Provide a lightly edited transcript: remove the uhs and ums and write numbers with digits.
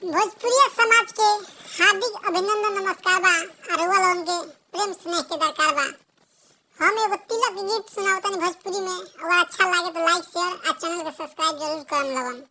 भोजपुरिया समाज के हार्दिक अभिनंदन, नमस्कार बा। अरुआ लोगन के प्रेम स्नेह के दरकार बा। हम एगो तिलक गीत सुनावतनी भोजपुरी में। अगर अच्छा लागे तो लाइक, शेयर आ चैनल के सब्सक्राइब जरूर करम लोगन।